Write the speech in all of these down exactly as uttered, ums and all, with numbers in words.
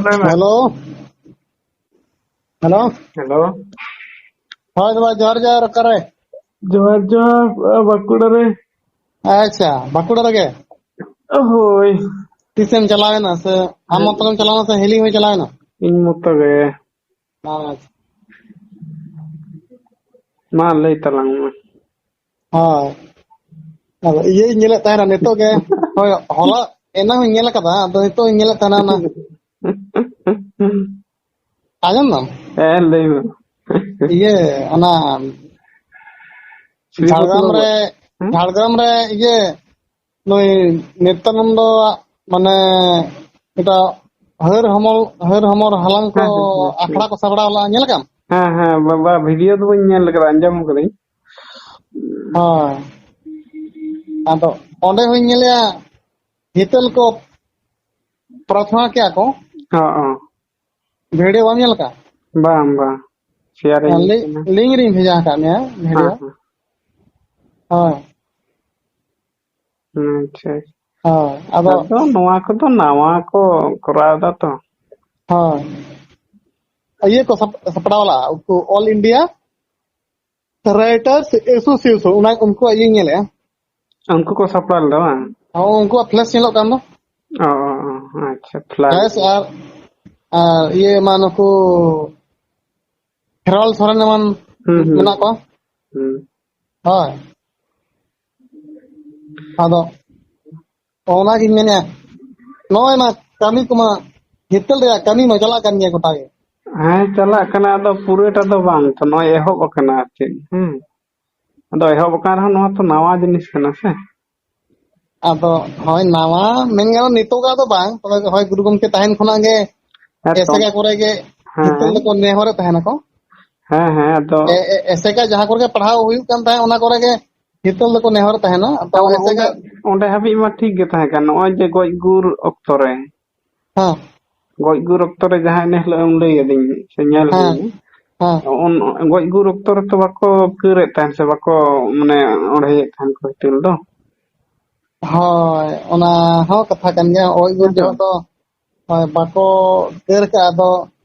Hello. Hello. Hello. ᱦᱳᱭ ᱫᱟᱫᱟ, ᱡᱚᱦᱟᱨ ᱡᱚᱦᱟᱨ᱾ ᱚᱠᱟᱨᱮ? ᱡᱚᱦᱟᱨ ᱡᱚᱦᱟᱨ, ᱵᱟᱸᱠᱩᱲᱟ ᱨᱮ᱾ ᱟᱪᱪᱷᱟ, ᱵᱟᱸᱠᱩᱲᱟ ᱨᱮᱜᱮ? ᱦᱳᱭ᱾ ᱛᱤᱥᱮᱢ ᱪᱟᱞᱟᱣᱮᱱᱟ? ᱥᱮ ᱟᱢ ᱢᱚᱛᱚ ᱜᱮᱢ ᱪᱟᱞᱟᱣᱮᱱᱟ ᱥᱮ ᱦᱤᱞᱤ ᱦᱚᱸᱭ ᱪᱟᱞᱟᱣᱮᱱᱟ? ᱤᱧ ᱢᱚᱛᱚ ᱜᱮ᱾ ᱟᱪᱪᱷᱟ᱾ ᱢᱟ ᱞᱟᱹᱭ ᱛᱟᱞᱟᱝ ᱢᱮ᱾ ᱦᱳᱭ᱾ ᱟᱫᱚ ᱤᱭᱟᱹᱧ ᱧᱮᱞᱮᱫ ᱛᱟᱦᱮᱱᱟ ᱱᱤᱛᱚᱜ ᱜᱮ᱾ ᱦᱳᱭ, ᱦᱚᱞᱟ ᱮᱱᱟᱝ ᱦᱚᱸᱧ ᱧᱮᱞ ᱟᱠᱟᱫᱟ, ᱟᱫᱚ ᱱᱤᱛᱚᱜ ᱤᱧ ᱧᱮᱞᱮᱫ ᱛᱟᱦᱮᱱᱟ ᱚᱱᱟ᱾ ᱟᱸᱡᱚᱢ ᱫᱟᱢ? ᱦᱮᱸ, ᱞᱟᱹᱭ ᱢᱮ᱾ ᱤᱭᱟᱹ, ᱚᱱᱟ ᱥᱨᱤᱯᱚᱛᱤ ᱡᱷᱟᱲᱜᱨᱟᱢ ᱵᱟᱵᱩ᱾ ᱨᱮ, ᱦᱮᱸ? ᱡᱷᱟᱲᱜᱨᱟᱢ ᱨᱮ ᱤᱭᱟᱹ, ᱱᱩᱭ ᱱᱤᱛᱭᱟᱱᱚᱱᱫᱚᱣᱟᱜ, ᱢᱟᱱᱮ, ᱢᱤᱫᱴᱟᱝ ᱦᱟᱹᱨ ᱦᱚᱢᱚᱨ, ᱦᱟᱹᱨ ᱦᱚᱢᱚᱨ ᱦᱟᱞᱟᱝ ᱠᱚ ᱦᱮᱸ, ᱦᱮᱸ, ᱦᱮᱸ, ᱟᱠᱷᱲᱟ ᱦᱮᱸ᱾ ᱠᱚ ᱥᱟᱯᱲᱟᱣ ᱞᱮᱫᱼᱟ, ᱧᱮᱞ ᱠᱟᱢ? ᱦᱮᱸ, ᱦᱮᱸ, ᱵᱟᱵᱟ, ᱵᱷᱤᱰᱤᱭᱳ ᱫᱚ ᱵᱟᱹᱧ ᱧᱮᱞ ᱠᱟᱫᱟ, ᱟᱸᱡᱚᱢ ᱠᱟᱹᱫᱟᱹᱧ᱾ ᱦᱳᱭ᱾ ᱟᱫᱚ ᱚᱸᱰᱮ ᱦᱚᱸᱧ ᱧᱮᱞᱮᱜᱼᱟ, ᱦᱤᱛᱟᱹᱞ ᱠᱚ ᱯᱨᱟᱨᱛᱷᱚᱱᱟ ᱠᱮᱜᱼᱟ ᱠᱚ᱾ ᱦᱚᱸ, ᱦᱚᱸ᱾ ᱵᱷᱤᱰᱤᱭᱳ ᱵᱟᱢ ᱧᱮᱞ ᱟᱠᱟᱫ? ᱵᱟᱝ, ᱵᱟᱝ᱾ ᱥᱮᱭᱟᱨ ᱟᱹᱧ ᱞᱤ-, ᱠᱟᱱᱟ᱾ ᱞᱤᱝᱠ ᱨᱤᱧ ᱵᱷᱮᱡᱟ ᱟᱠᱟᱫ ᱢᱮᱭᱟ ᱦᱮᱸ, ᱵᱷᱤᱰᱤᱭᱳ᱾ ᱦᱮᱸ᱾ ᱦᱳᱭ᱾ ᱟᱪᱪᱷᱟ᱾ ᱦᱳᱭ, ᱟᱫᱚ ᱟᱫᱚ ᱱᱚᱣᱟ ᱠᱚᱫᱚ ᱱᱟᱣᱟ ᱠᱚ ᱠᱚᱨᱟᱣ ᱮᱫᱟ ᱛᱚ᱾ ᱦᱳᱭ᱾ ᱤᱭᱟᱹ ᱠᱚ ᱥᱟᱯ-, ᱥᱟᱯᱲᱟᱣ ᱞᱟᱜᱼᱟ, ᱩᱱᱠᱩ All India Writers Association, ᱚᱱᱟ ᱩᱱᱠᱩᱣᱟᱜ ᱤᱭᱟᱹᱧ ᱧᱮᱞᱮᱜᱼᱟ᱾ ᱩᱱᱠᱩ ᱠᱚ ᱥᱟᱯᱲᱟᱣ ᱞᱮᱫᱟ ᱵᱟᱝ? ᱦᱚᱸ, ᱩᱱᱠᱩᱣᱟᱜ ᱯᱷᱞᱮᱥ ᱧᱮᱞᱚᱜ ᱠᱟᱱ ᱫᱚ᱾ ᱚ, ᱚ, ᱚ, ᱟᱪᱪᱷᱟ, ᱯᱷᱞᱮᱥ᱾ ᱯᱷᱞᱮᱥ ᱟᱨ, ᱟᱨ ᱤᱭᱟᱹ ᱢᱟ ᱱᱩᱠᱩ ᱠᱷᱮᱨᱣᱟᱞ ᱥᱚᱨᱮᱱ ᱮᱢᱟᱱ ᱦᱩᱸ, ᱦᱩᱸ᱾ ᱢᱮᱱᱟᱜ ᱠᱚᱣᱟ᱾ ᱦᱩᱸ᱾ ᱦᱳᱭ᱾ ᱟᱫᱚ ᱚᱱᱟᱜᱤᱧ ᱢᱮᱱᱮᱫᱼᱟ, ᱱᱚᱜᱼᱚᱭ ᱢᱟ ᱠᱟᱹᱢᱤ ᱠᱚᱢᱟ, ᱦᱤᱛᱟᱹᱞ ᱨᱮᱭᱟᱜ ᱠᱟᱹᱢᱤ ᱢᱟ ᱪᱟᱞᱟᱜ ᱠᱟᱱ ᱜᱮᱭᱟ ᱜᱚᱴᱟ ᱜᱮ᱾ ᱦᱮᱸ, ᱪᱟᱞᱟᱜ ᱠᱟᱱᱟ, ᱟᱫᱚ ᱯᱩᱨᱟᱹᱴᱟ ᱫᱚ ᱵᱟᱝ ᱛᱚ, ᱱᱚᱜᱼᱚᱭ ᱮᱦᱚᱵ ᱟᱠᱟᱱᱟ ᱟᱨ ᱪᱮᱫ, ᱦᱮᱸ᱾ ᱟᱫᱚ ᱮᱦᱚᱵ ᱟᱠᱟᱱ ᱨᱮᱦᱚᱸ ᱱᱚᱣᱟ ᱛᱚ ᱱᱟᱣᱟ ᱡᱤᱱᱤᱥ ᱠᱟᱱᱟ ᱥᱮ᱾ ᱟᱫᱚ ᱦᱳᱭ, ᱱᱟᱣᱟ ᱢᱮᱱ ᱜᱟᱱᱚᱜ ᱱᱤᱛᱚᱜᱟᱜ ᱫᱚ ᱵᱟᱝ, ᱛᱚᱵᱮ ᱦᱳᱭ, ᱜᱩᱨᱩ ᱜᱚᱢᱠᱮ ᱛᱟᱦᱮᱱ ᱠᱷᱚᱱᱟᱜ ᱜᱮ ᱦᱮᱸ ᱛᱚ᱾ ᱮᱥᱮᱠᱟ ᱠᱚᱨᱮ ᱜᱮ ᱦᱮᱸ, ᱦᱤᱛᱟᱹᱞ ᱦᱮᱸ᱾ ᱫᱚᱠᱚ ᱱᱮᱦᱚᱨᱮᱫ ᱛᱟᱦᱮᱱᱟᱠᱚ᱾ ᱦᱮᱸ, ᱦᱮᱸ, ᱟᱫᱚ ᱮ-, ᱮ-, ᱮᱥᱮᱠᱟ ᱡᱟᱦᱟᱸ ᱠᱚᱨᱮ ᱜᱮ ᱯᱟᱲᱦᱟᱣ ᱦᱩᱭᱩᱜ ᱠᱟᱱ ᱛᱟᱦᱮᱸᱫ, ᱚᱱᱟ ᱠᱚᱨᱮ ᱜᱮ ᱦᱤᱛᱟᱹᱞ ᱫᱚᱠᱚ ᱱᱮᱦᱚᱨ ᱛᱟᱦᱮᱱᱟ᱾ ᱛᱚ ᱚᱱ-, ᱚᱸᱰᱮ, ᱮᱥᱮᱠᱟ ᱚᱸᱰᱮ ᱦᱟᱹᱵᱤᱡ ᱢᱟ ᱴᱷᱤᱠ ᱜᱮ ᱛᱟᱦᱮᱸ ᱠᱟᱱ, ᱱᱚᱜᱼᱚᱭ ᱡᱮ ᱜᱚᱡ ᱜᱩᱨ ᱚᱠᱛᱚ ᱨᱮ᱾ ᱦᱮᱸ᱾ ᱜᱚᱡ ᱜᱩᱨ ᱚᱠᱛᱚ ᱨᱮ ᱡᱟᱦᱟᱸ ᱤᱱᱟᱹ ᱦᱤᱞᱳᱜ ᱮᱢ ᱞᱟᱹᱭ ᱟᱹᱫᱤᱧ ᱥᱮ ᱧᱮᱞ ᱦᱮᱸ, ᱦᱩᱭ ᱮᱱᱟ᱾ ᱦᱮᱸ᱾ ᱩᱱ, ᱜᱚᱡ ᱜᱩᱨ ᱚᱠᱛᱚ ᱨᱮᱛᱚ ᱵᱟᱠᱚ ᱠᱟᱹᱨᱮᱫ ᱛᱟᱦᱮᱸᱫ ᱥᱮ ᱵᱟᱠᱚ, ᱢᱟᱱᱮ, ᱚᱬᱦᱮᱭᱮᱫ ᱛᱟᱦᱮᱸᱫ ᱠᱚ ᱦᱤᱛᱟᱹᱞ ᱫᱚ᱾ ᱦᱳᱭ, ᱚᱱᱟ ᱦᱚᱸ ᱠᱟᱛᱷᱟ ᱠᱟᱱ ᱜᱮᱭᱟ᱾ ᱜᱚᱡ ᱜᱩᱨ ᱦᱮᱸ ᱛᱚ᱾ ᱡᱚᱦᱚᱜ ᱫᱚ ᱦᱳᱭ, ᱵᱟᱠᱚ ᱫᱟᱹᱲ ᱠᱟᱜᱼᱟ᱾ ᱟᱫᱚ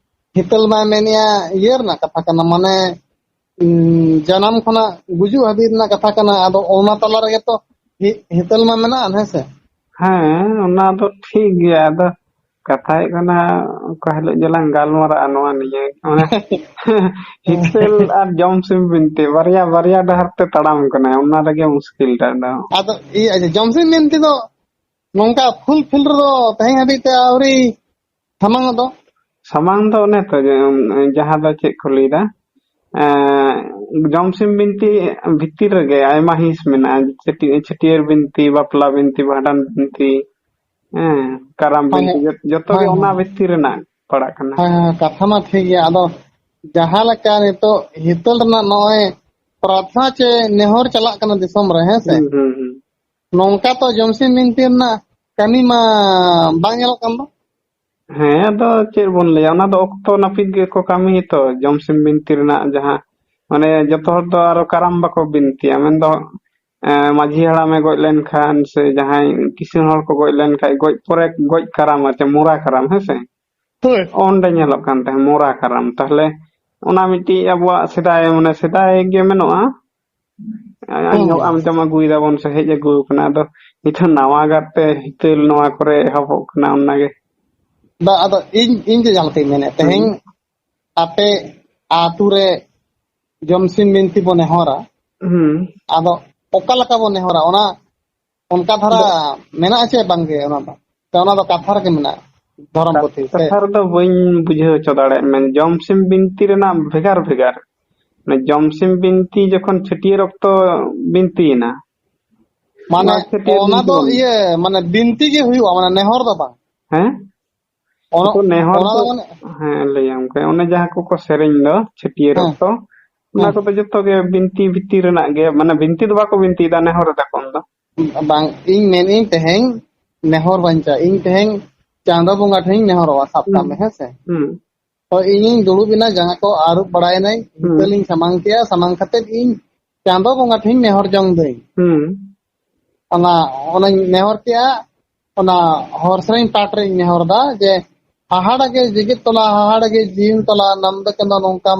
ᱦᱤᱛᱟᱹᱞ ᱢᱟᱭ ᱢᱮᱱᱮᱜᱼᱟ, ᱤᱭᱟᱹ ᱨᱮᱱᱟᱜ ᱠᱟᱛᱷᱟ ᱠᱟᱱᱟ, ᱢᱟᱱᱮ, ᱩᱸ, ᱡᱟᱱᱟᱢ ᱠᱷᱚᱱᱟᱜ ᱜᱩᱡᱩᱜ ᱦᱟᱹᱵᱤᱡ ᱨᱮᱱᱟᱜ ᱠᱟᱛᱷᱟ ᱠᱟᱱᱟ᱾ ᱟᱫᱚ ᱚᱱᱟ ᱛᱟᱞᱟ ᱨᱮᱜᱮ ᱛᱚ ᱦᱤ-, ᱦᱤᱛᱟᱹᱞ ᱢᱟ ᱢᱮᱱᱟᱜᱼᱟ, ᱦᱮᱸ ᱥᱮ? ᱦᱮᱸ, ᱚᱱᱟ ᱫᱚ ᱴᱷᱤᱠ ᱜᱮᱭᱟ᱾ ᱟᱫᱚ ᱠᱟᱛᱷᱟ ᱦᱩᱭᱩᱜ ᱠᱟᱱᱟ, ᱚᱠᱟ ᱦᱤᱞᱳᱜ ᱡᱮᱞᱟᱝ ᱜᱟᱞᱢᱟᱨᱟᱜᱼᱟ ᱱᱚᱣᱟ ᱱᱤᱭᱮ, ᱢᱟᱱᱮ, ᱦᱤᱛᱟᱹᱞ ᱟᱨ ᱡᱚᱢᱥᱤᱢ ᱵᱤᱱᱛᱤ ᱵᱟᱨᱭᱟ, ᱵᱟᱨᱭᱟ ᱰᱟᱦᱟᱨ ᱛᱮ ᱛᱟᱲᱟᱢ ᱠᱟᱱᱟᱭ, ᱚᱱᱟ ᱨᱮᱜᱮ ᱢᱩᱥᱠᱤᱞ ᱴᱟᱜ ᱫᱚ᱾ ᱟᱫᱚ ᱤᱭᱟᱹ, ᱟᱪᱪᱷᱟ, ᱡᱚᱢᱥᱤᱢ ᱵᱤᱱᱛᱤ ᱫᱚ ᱱᱚᱝᱠᱟ ᱯᱷᱩᱞ ᱯᱷᱤᱞ ᱨᱮᱫᱚ ᱛᱮᱦᱮᱧ ᱦᱟᱹᱵᱤᱡ ᱛᱮ ᱟᱹᱣᱨᱤ ᱥᱟᱢᱟᱝ ᱫᱚ᱾ ᱥᱟᱢᱟᱝ ᱫᱚ ᱚᱱᱮ ᱛᱚ, ᱡᱮ, ᱡᱟᱦᱟᱸ ᱫᱚ ᱪᱮᱫ ᱠᱚ ᱞᱟᱹᱭᱫᱟ, ᱮᱸ, ᱡᱚᱢᱥᱤᱢ ᱵᱤᱱᱛᱤ ᱵᱷᱤᱛᱤᱨ ᱨᱮᱜᱮ ᱟᱭᱢᱟ ᱦᱤᱸᱥ ᱢᱮᱱᱟᱜᱼᱟ᱾ ᱪᱷᱟᱹᱴᱭᱟᱹ-, ᱪᱷᱟᱹᱴᱭᱟᱹᱨ ᱵᱤᱱᱛᱤ, ᱵᱟᱯᱞᱟ ᱵᱤᱱᱛᱤ, ᱵᱷᱟᱸᱰᱟᱱ ᱵᱤᱱᱛᱤ, ᱦᱮᱸ, ᱠᱟᱨᱟᱢ ᱦᱳᱭ, ᱵᱤᱱᱛᱤ, ᱦᱳᱭ᱾ ᱡᱚ-, ᱡᱚᱛᱚ ᱦᱳᱭ, ᱜᱮ ᱚᱱᱟ ᱦᱳᱭ᱾ ᱵᱷᱤᱛᱤᱨ ᱨᱮᱱᱟᱜ ᱯᱟᱲᱟᱜ ᱠᱟᱱᱟ᱾ ᱦᱮᱸ, ᱦᱮᱸ, ᱠᱟᱛᱷᱟ ᱢᱟ ᱴᱷᱤᱠ ᱜᱮᱭᱟ᱾ ᱟᱫᱚ ᱡᱟᱦᱟᱸ ᱞᱮᱠᱟ ᱱᱤᱛᱚᱜ ᱦᱤᱛᱟᱹᱞ ᱨᱮᱱᱟᱜ ᱱᱚᱜᱼᱚᱭ ᱯᱨᱟᱨᱛᱷᱱᱟ ᱪᱮ ᱱᱮᱦᱚᱨ ᱪᱟᱞᱟᱜ ᱠᱟᱱᱟ ᱫᱤᱥᱚᱢ ᱨᱮ, ᱦᱮᱸ ᱥᱮ? ᱦᱩᱸ, ᱦᱩᱸ, ᱦᱩᱸ᱾ ᱱᱚᱝᱠᱟ ᱛᱚ ᱡᱚᱢᱥᱤᱢ ᱵᱤᱱᱛᱤ ᱨᱮᱱᱟᱜ ᱠᱟᱹᱢᱤ ᱢᱟ ᱵᱟᱝ ᱧᱮᱞᱚᱜ ᱠᱟᱱ ᱫᱚ᱾ ᱦᱮᱸ, ᱟᱫᱚ ᱪᱮᱫ ᱵᱚᱱ ᱞᱟᱹᱭᱟ, ᱚᱱᱟ ᱫᱚ ᱚᱠᱛᱚ ᱱᱟᱹᱯᱤᱛ ᱜᱮᱠᱚ ᱠᱟᱹᱢᱤᱭᱟ ᱛᱚ᱾ ᱡᱚᱢᱥᱤᱢ ᱵᱤᱱᱛᱤ ᱨᱮᱱᱟᱜ ᱡᱟᱦᱟᱸ, ᱢᱟᱱᱮ, ᱡᱚᱛᱚ ᱦᱚᱲ ᱫᱚ ᱟᱨᱚ ᱠᱟᱨᱟᱢ ᱵᱟᱠᱚ ᱵᱤᱱᱛᱤᱭᱟ, ᱢᱮᱱᱫᱚ, ᱮᱸ, ᱢᱟᱹᱡᱷᱤ ᱦᱟᱲᱟᱢᱮ ᱜᱚᱡ ᱞᱮᱱᱠᱷᱟᱱ ᱥᱮ ᱡᱟᱦᱟᱸᱭ ᱠᱤᱥᱟᱹᱬ ᱦᱚᱲ ᱠᱚ ᱜᱚᱡ ᱞᱮᱱᱠᱷᱟᱱ, ᱜᱚᱡ ᱯᱚᱨᱮ ᱜᱚᱡ ᱠᱟᱨᱟᱢ, ᱟᱨ ᱪᱮᱫ, ᱢᱚᱨᱟ ᱠᱟᱨᱟᱢ, ᱦᱮᱸ ᱥᱮ? ᱦᱳᱭ᱾ ᱚᱸᱰᱮ ᱧᱮᱞᱚᱜ ᱠᱟᱱ ᱛᱟᱦᱮᱸᱫ ᱢᱚᱨᱟ ᱠᱟᱨᱟᱢ᱾ ᱛᱟᱦᱞᱮ ᱚᱱᱟ ᱢᱤᱫᱴᱤᱡ ᱟᱵᱚᱣᱟᱜ ᱥᱮᱫᱟᱭ, ᱢᱟᱱᱮ, ᱥᱮᱫᱟᱭ ᱜᱮ ᱢᱮᱱᱚᱜᱼᱟ᱾ ᱦᱩᱸ᱾ ᱟᱸᱡᱚᱢ ᱟᱢ ᱛᱮᱢ ᱟᱹᱜᱩᱭ ᱫᱟᱵᱚᱱ ᱥᱮ ᱦᱮᱡ ᱟᱹᱜᱩ ᱟᱠᱟᱱᱟ᱾ ᱟᱫᱚ ᱱᱤᱛᱚᱜ ᱱᱟᱣᱟ ᱜᱟᱨᱛᱮ ᱦᱤᱛᱟᱹᱞ ᱱᱚᱣᱟ ᱠᱚᱨᱮ ᱮᱦᱚᱵᱚᱜ ᱠᱟᱱᱟ, ᱚᱱᱟᱜᱮ᱾ ᱵᱟ, ᱟᱫᱚ ᱤᱧ, ᱤᱧ ᱫᱚ ᱡᱟᱦᱟᱸ ᱞᱮᱠᱟᱧ ᱢᱮᱱᱮᱫ, ᱛᱮᱦᱮᱧ ᱦᱩᱸ᱾ ᱟᱯᱮ ᱟᱹᱛᱩ ᱨᱮ ᱡᱚᱢᱥᱤᱢ ᱵᱤᱱᱛᱤ ᱵᱚ ᱱᱮᱦᱚᱨᱟ᱾ ᱦᱩᱸ᱾ ᱟᱫᱚ ᱚᱠᱟ ᱞᱮᱠᱟ ᱵᱚ ᱱᱮᱦᱚᱨᱟ? ᱚᱱᱟ ᱚᱱᱠᱟ ᱫᱷᱟᱨᱟ ᱟᱫᱚ ᱢᱮᱱᱟᱜᱼᱟ ᱪᱮ ᱵᱟᱝᱜᱮ? ᱚᱱᱟ ᱫᱚ, ᱥᱮ ᱚᱱᱟ ᱫᱚ ᱠᱟᱛᱷᱟ ᱨᱮᱜᱮ ᱢᱮᱱᱟᱜᱼᱟ, ᱫᱷᱚᱨᱚᱢ ᱯᱩᱛᱷᱤ ᱥᱮ? ᱠᱟᱛᱷᱟ ᱨᱮᱫᱚ ᱵᱟᱹᱧ ᱵᱩᱡᱷᱟᱹᱣ ᱦᱚᱪᱚ ᱫᱟᱲᱮᱭᱟᱜ ᱢᱮ, ᱡᱚᱢᱥᱤᱢ ᱵᱤᱱᱛᱤ ᱨᱮᱱᱟᱜ ᱵᱷᱮᱜᱟᱨ ᱵᱷᱮᱜᱟᱨ᱾ ᱢᱟᱱᱮ, ᱡᱚᱢᱥᱤᱢ ᱵᱤᱱᱛᱤ ᱡᱚᱠᱷᱚᱱ ᱪᱷᱟᱹᱴᱭᱟᱹᱨ ᱚᱠᱛᱚ ᱵᱤᱱᱛᱤᱭᱮᱱᱟ, ᱢᱟᱱᱮ, ᱚᱱᱟ ᱪᱷᱟᱹᱴᱭᱟᱹᱨ ᱚᱱᱟ ᱵᱤᱱᱛᱤ ᱫᱚ ᱵᱚᱱ ᱤᱭᱟᱹ, ᱢᱟᱱᱮ, ᱵᱤᱱᱛᱤ ᱜᱮ ᱦᱩᱭᱩᱜᱼᱟ, ᱢᱟᱱᱮ, ᱱᱮᱦᱚᱨ ᱫᱚ ᱵᱟᱝ᱾ ᱦᱮᱸ? ᱚᱱᱟ, ᱟᱫᱚ ᱱᱮᱦᱚᱨ ᱚᱱᱟ ᱫᱚ ᱫᱚ, ᱢᱟᱱᱮ ᱦᱮᱸ, ᱞᱟᱹᱭᱟᱢ ᱠᱟᱹᱱᱟᱹᱧ, ᱚᱱᱮ ᱡᱟᱦᱟᱸ ᱠᱚᱠᱚ ᱥᱮᱨᱮᱧ ᱫᱚ ᱪᱷᱟᱹᱴᱭᱟᱹᱨ ᱦᱮᱸ, ᱚᱠᱛᱚ, ᱚᱱᱟ ᱦᱮᱸ᱾ ᱠᱚᱫᱚ ᱡᱚᱛᱚ ᱜᱮ ᱵᱤᱱᱛᱤ ᱵᱷᱤᱛᱤᱨ ᱨᱮᱱᱟᱜ ᱜᱮ, ᱢᱟᱱᱮ, ᱵᱤᱱᱛᱤ ᱫᱚ ᱵᱟᱠᱚ ᱵᱤᱱᱛᱤᱭᱮᱫᱟ, ᱱᱮᱦᱚᱨ ᱮᱫᱟ ᱠᱚ ᱩᱱ ᱫᱚ᱾ ᱵᱟᱝ, ᱤᱧ ᱢᱮᱱᱮᱫ ᱛᱮᱦᱮᱧ ᱱᱮᱦᱚᱨ ᱵᱟᱧᱪᱟᱣ, ᱤᱧ ᱛᱮᱦᱮᱧ ᱪᱟᱸᱫᱚ ᱵᱚᱸᱜᱟ ᱴᱷᱮᱱ ᱤᱧ ᱱᱮᱦᱚᱨᱚᱜᱼᱟ, ᱥᱟᱵ ᱠᱟᱜ ᱦᱩᱸ᱾ ᱢᱮ, ᱦᱮᱸ ᱥᱮ? ᱦᱩᱸ᱾ ᱛᱚ ᱤᱧᱤᱧ ᱫᱩᱲᱩᱵ ᱮᱱᱟ, ᱡᱟᱸᱜᱟ ᱠᱚ ᱟᱹᱨᱩᱵ ᱵᱟᱲᱟᱭᱮᱱᱟᱹᱧ, ᱦᱩᱸ᱾ ᱦᱤᱛᱟᱹᱞᱤᱧ ᱥᱟᱢᱟᱝ ᱠᱮᱜᱼᱟ, ᱥᱟᱢᱟᱝ ᱠᱟᱛᱮᱫ ᱤᱧ ᱪᱟᱸᱫᱚ ᱵᱚᱸᱜᱟ ᱴᱷᱮᱱ ᱱᱮᱦᱚᱨ ᱡᱚᱝ ᱫᱟᱹᱧ᱾ ᱦᱩᱸ᱾ ᱚᱱᱟ, ᱚᱱᱟᱧ ᱱᱮᱦᱚᱨ ᱠᱮᱜᱼᱟ, ᱚᱱᱟ ᱦᱚᱨ ᱥᱮᱨᱮᱧ ᱯᱟᱴ ᱨᱮᱧ ᱱᱮᱦᱚᱨ ᱫᱟ ᱡᱮ, ᱦᱟᱦᱟᱲᱟ ᱜᱮ ᱡᱮᱜᱮᱛ ᱛᱚᱞᱟ, ᱦᱟᱦᱟᱲᱟ ᱜᱮ ᱡᱤᱭᱚᱱ ᱛᱚᱞᱟ, ᱱᱟᱢ ᱫᱚ ᱪᱟᱸᱫᱚ ᱱᱚᱝᱠᱟᱢ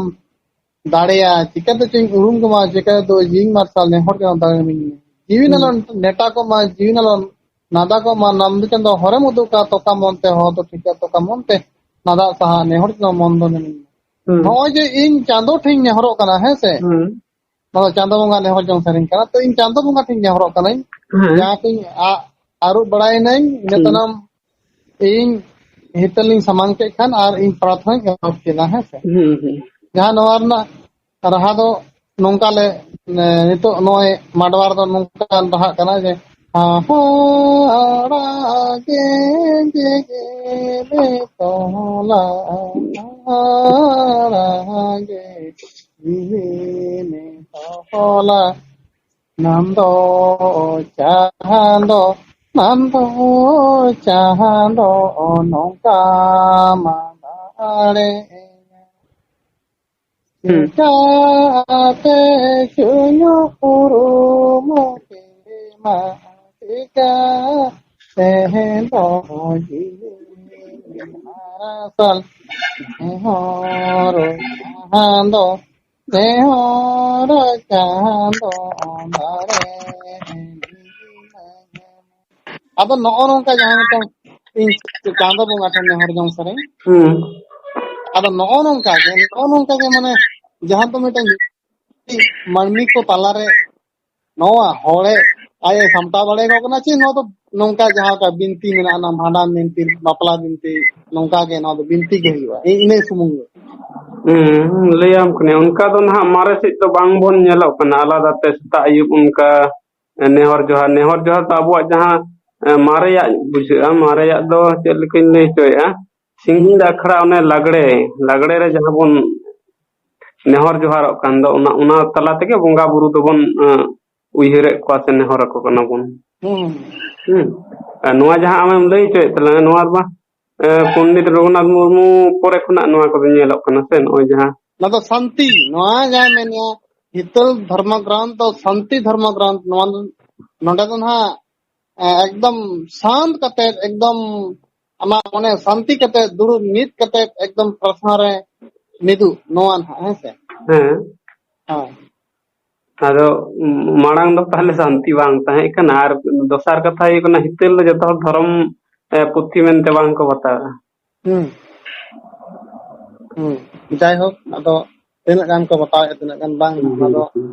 ᱫᱟᱲᱮᱭᱟ, ᱪᱤᱠᱟᱹᱛᱮ ᱪᱚᱧ ᱩᱨᱩᱢ ᱠᱚᱢᱟ, ᱪᱤᱠᱟᱹ ᱫᱚ ᱡᱤᱣᱤ ᱢᱟᱨᱥᱟᱞ ᱱᱮᱦᱚᱨ ᱪᱟᱸᱫᱚ ᱫᱟᱲᱮ ᱢᱤᱧ᱾ ᱡᱤᱣᱤ ᱦᱩᱸ᱾ ᱱᱟᱞᱚᱱ ᱱᱮᱴᱟ ᱠᱚᱜ ᱢᱟ, ᱡᱤᱣᱤ ᱱᱟᱞᱚᱱ ᱱᱟᱫᱟ ᱠᱚᱜ ᱢᱟ, ᱱᱟᱢ ᱫᱚ ᱪᱟᱸᱫᱚ ᱦᱚᱨᱮᱢ ᱩᱫᱩᱜ ᱠᱟ, ᱛᱚᱠᱟ ᱢᱚᱱ ᱛᱮ ᱦᱚᱨ ᱫᱚ ᱴᱷᱤᱠᱟ, ᱛᱚᱠᱟ ᱢᱚᱱ ᱛᱮ ᱱᱟᱫᱟ ᱥᱟᱦᱟ, ᱱᱮᱦᱚᱨ ᱪᱟᱸᱫᱚ ᱢᱚᱱ ᱫᱚ ᱢᱮᱱᱟᱹᱧ᱾ ᱦᱩᱸ᱾ ᱱᱚᱜᱼᱚᱭ ᱡᱮ ᱤᱧ ᱪᱟᱸᱫᱚ ᱴᱷᱮᱱ ᱱᱮᱦᱚᱨᱚᱜ ᱠᱟᱱᱟ, ᱦᱮᱸ ᱥᱮ? ᱦᱩᱸ᱾ ᱱᱚᱣᱟ ᱫᱚ ᱪᱟᱸᱫᱚ ᱵᱚᱸᱜᱟ ᱱᱮᱦᱚᱨ ᱡᱚᱝ ᱥᱮᱨᱮᱧ ᱠᱟᱱᱟ᱾ ᱛᱚ ᱤᱧ ᱪᱟᱸᱫᱚ ᱵᱚᱸᱜᱟ ᱴᱷᱮᱱ ᱱᱮᱦᱚᱨᱚᱜ ᱠᱟᱹᱱᱟᱹᱧ, ᱦᱮᱸ᱾ ᱡᱟᱦᱟᱸ ᱠᱚᱧ ᱟ-, ᱟᱹᱨᱩᱵ ᱵᱟᱲᱟᱭᱮᱱᱟᱹᱧ, ᱤᱱᱟᱹ ᱦᱩᱸ᱾ ᱛᱟᱭᱱᱚᱢ ᱤᱧ ᱦᱤᱛᱟᱹᱞᱤᱧ ᱥᱟᱢᱟᱝ ᱠᱮᱫ ᱠᱷᱟᱱ ᱟᱨ ᱤᱧ ᱯᱨᱟᱨᱛᱷᱚᱱᱟᱧ ᱮᱦᱚᱵ ᱠᱮᱫᱟ, ᱦᱮᱸ ᱥᱮ? ᱦᱩᱸ, ᱦᱩᱸ᱾ ᱡᱟᱦᱟᱸ ᱱᱚᱣᱟ ᱨᱮᱱᱟᱜ ᱨᱟᱦᱟ ᱫᱚ ᱱᱚᱝᱠᱟ ᱞᱮ, ᱮ, ᱱᱤᱛᱚᱜ ᱱᱚᱜᱼᱚᱭ ᱢᱟᱰᱣᱟ ᱨᱮᱫᱚ ᱱᱚᱝᱠᱟ ᱨᱟᱦᱟᱜ ᱠᱟᱱᱟ ᱡᱮ, ᱦᱟᱦᱟᱲᱟ ᱜᱮ ᱡᱮᱜᱮᱫ ᱛᱚᱞᱟ, ᱦᱟᱦᱟᱲᱟ ᱜᱮ ᱡᱤᱣᱤ ᱛᱚᱞᱟ, ᱱᱟᱢ ᱫᱚ ᱪᱟᱸᱫᱚ, ᱱᱟᱢ ᱫᱚ ᱪᱟᱸᱫᱚ, ᱱᱚᱝᱠᱟ ᱢᱟ ᱫᱟᱲᱮ᱾ ᱦᱩᱸ᱾ ᱪᱮᱠᱟᱛᱮ ᱪᱚᱧ ᱩᱨᱩᱢ ᱠᱮᱢᱟ, ᱪᱮᱠᱟ ᱛᱮᱦᱮᱧ ᱫᱚ ᱡᱤᱣᱤ ᱢᱟᱨᱥᱟᱞ, ᱱᱮᱦᱚᱨ ᱪᱟᱸᱫᱚ, ᱱᱮᱦᱚᱨ ᱪᱟᱸᱫᱚ ᱫᱟᱲᱮ᱾ ᱟᱫᱚ ᱱᱚᱜᱼᱚ ᱱᱚᱝᱠᱟ ᱡᱟᱦᱟᱸ ᱢᱤᱫᱴᱟᱝ ᱤᱧ ᱪᱟᱸᱫᱚ ᱵᱚᱸᱜᱟ ᱴᱷᱮᱱ ᱱᱮᱦᱚᱨ ᱡᱚᱝ ᱥᱮᱨᱮᱧ᱾ ᱦᱩᱸ᱾ ᱟᱫᱚ ᱱᱚᱜᱼᱚ ᱱᱚᱝᱠᱟ ᱜᱮ, ᱱᱚᱜᱼᱚ ᱱᱚᱝᱠᱟ ᱜᱮ ᱢᱟᱱᱮ ᱡᱟᱦᱟᱸ ᱫᱚ ᱢᱤᱫᱴᱟᱝ ᱢᱟᱹᱱᱢᱤ ᱠᱚ ᱛᱟᱞᱟᱨᱮ ᱱᱚᱣᱟ ᱦᱚᱲᱮ ᱟᱡ ᱮ ᱥᱟᱢᱴᱟᱣ ᱫᱟᱲᱮᱭᱟᱠᱚ ᱠᱟᱱᱟ ᱪᱮ ᱱᱚᱣᱟ ᱫᱚ ᱱᱚᱝᱠᱟ ᱡᱟᱦᱟᱸ ᱞᱮᱠᱟ ᱵᱤᱱᱛᱤ ᱢᱮᱱᱟᱜᱼᱟ, ᱚᱱᱟ ᱵᱷᱟᱸᱰᱟᱱ ᱵᱤᱱᱛᱤ, ᱵᱟᱯᱞᱟ ᱵᱤᱱᱛᱤ, ᱱᱚᱝᱠᱟ ᱜᱮ ᱱᱚᱣᱟ ᱫᱚ ᱵᱤᱱᱛᱤ ᱜᱮ ᱦᱩᱭᱩᱜᱼᱟ, ᱤ-, ᱤᱱᱟᱹ ᱥᱩᱢᱩᱝ ᱜᱮ᱾ ᱦᱩᱸ, ᱞᱟᱹᱭᱟᱢ ᱠᱟᱹᱱᱟᱹᱧ, ᱚᱱᱠᱟ ᱫᱚ ᱱᱟᱦᱟᱜ ᱢᱟᱨᱮ ᱥᱮᱫ ᱫᱚ ᱵᱟᱝ ᱵᱚᱱ ᱧᱮᱞᱚᱜ ᱠᱟᱱᱟ᱾ ᱟᱞᱟᱫᱟ ᱛᱮ ᱥᱮᱛᱟᱜ ᱟᱹᱭᱩᱵ ᱚᱱᱠᱟ ᱱᱮᱦᱚᱨ ᱡᱚᱦᱟᱨ, ᱱᱮᱦᱚᱨ ᱡᱚᱦᱟᱨ ᱫᱚ ᱟᱵᱚᱣᱟᱜ ᱡᱟᱦᱟᱸ, ᱮ, ᱢᱟᱨᱮᱭᱟᱜ ᱵᱩᱡᱷᱟᱹᱜᱼᱟ, ᱢᱟᱨᱮᱭᱟᱜ ᱫᱚ ᱪᱮᱫ ᱞᱮᱠᱟᱧ ᱞᱟᱹᱭ ᱦᱚᱪᱚᱭᱮᱫᱼᱟ, ᱥᱤᱧ ᱧᱤᱫᱟᱹ ᱟᱠᱷᱲᱟ ᱚᱱᱮ ᱞᱟᱜᱽᱲᱮ, ᱞᱟᱜᱽᱲᱮ ᱨᱮ ᱡᱟᱦᱟᱸ ᱵᱚᱱ ᱱᱮᱦᱚᱨ ᱡᱚᱦᱟᱨᱚᱜ ᱠᱟᱱ ᱫᱚ, ᱚᱱᱟ, ᱚᱱᱟ ᱛᱟᱞᱟ ᱛᱮᱜᱮ ᱵᱚᱸᱜᱟ ᱵᱩᱨᱩ ᱫᱚᱵᱚᱱ, ᱮ, ᱩᱭᱦᱟᱹᱨᱮᱫ ᱠᱚᱣᱟ ᱥᱮ ᱱᱮᱦᱚᱨ ᱟᱠᱚ ᱠᱟᱱᱟ ᱵᱚᱱ᱾ ᱦᱩᱸ᱾ ᱦᱩᱸ᱾ ᱟᱨ ᱱᱚᱣᱟ ᱡᱟᱦᱟᱸ ᱟᱢᱮᱢ ᱞᱟᱹᱭ ᱦᱚᱪᱚᱭᱮᱫ ᱛᱟᱞᱟᱝᱟ, ᱱᱚᱣᱟ ᱨᱮᱢᱟ, ᱮ, ᱯᱚᱱᱰᱤᱛ ᱨᱚᱜᱷᱩᱱᱟᱛᱷ ᱢᱩᱨᱢᱩ ᱯᱚᱨᱮ ᱠᱷᱚᱱᱟᱜ ᱱᱚᱣᱟ ᱠᱚᱫᱚ ᱧᱮᱞᱚᱜ ᱠᱟᱱᱟ ᱥᱮ, ᱱᱚᱜᱼᱚᱭ ᱡᱟᱦᱟᱸ ᱱᱚᱣᱟ ᱫᱚ ᱥᱟᱱᱛᱤ, ᱱᱚᱣᱟ ᱡᱟᱦᱟᱸ ᱢᱮᱱᱮᱜᱼᱟ, ᱦᱤᱛᱟᱹᱞ ᱫᱷᱚᱨᱢᱚ ᱜᱨᱟᱣᱩᱱᱰ ᱫᱚ ᱥᱟᱱᱛᱤ ᱫᱷᱚᱨᱢᱚ ᱜᱨᱟᱣᱩᱱᱰ, ᱱᱚᱣᱟ ᱫᱚ, ᱱᱚᱰᱮ ᱫᱚ ᱱᱟᱦᱟᱜ ᱮ, ᱮᱠᱫᱚᱢ ᱥᱟᱱᱛ ᱠᱟᱛᱮ, ᱮᱠᱫᱚᱢ ᱟᱢᱟᱜ ᱢᱚᱱᱮ ᱥᱟᱱᱛᱤ ᱠᱟᱛᱮ, ᱫᱩᱲᱩᱵ ᱢᱤᱫ ᱠᱟᱛᱮ, ᱮᱠᱫᱚᱢ ᱯᱨᱟᱨᱛᱷᱚᱱᱟ ᱨᱮ ᱢᱤᱫᱩᱜ, ᱱᱚᱣᱟ ᱱᱟᱦᱟᱜ, ᱦᱮᱸ ᱥᱮ? ᱦᱮᱸ᱾ ᱦᱳᱭ᱾ ᱟᱫᱚ, ᱩᱢ, ᱢᱟᱲᱟᱝ ᱫᱚ ᱛᱟᱦᱞᱮ ᱥᱟᱱᱛᱤ ᱵᱟᱝ ᱛᱟᱦᱮᱸ ᱠᱟᱱᱟ, ᱟᱨ ᱫᱚᱥᱟᱨ ᱠᱟᱛᱷᱟ ᱦᱩᱭᱩᱜ ᱠᱟᱱᱟ, ᱦᱤᱛᱟᱹᱞ ᱫᱚ ᱡᱚᱛᱚ ᱦᱚᱲ ᱫᱷᱚᱨᱚᱢ, ᱮ, ᱯᱩᱛᱷᱤ ᱢᱮᱱᱛᱮ ᱵᱟᱝ ᱠᱚ ᱵᱟᱛᱟᱣᱟ᱾ ᱦᱩᱸ᱾ ᱦᱩᱸ᱾ ᱡᱟᱭᱦᱳᱠ, ᱟᱫᱚ ᱛᱤᱱᱟᱹᱜ ᱜᱟᱱ ᱠᱚ ᱵᱟᱛᱟᱣᱮᱫᱼᱟ, ᱛᱤᱱᱟᱹᱜ ᱜᱟᱱ ᱵᱟᱝ, ᱦᱩᱸ, ᱚᱱᱟ ᱫᱚ ᱦᱩᱸ᱾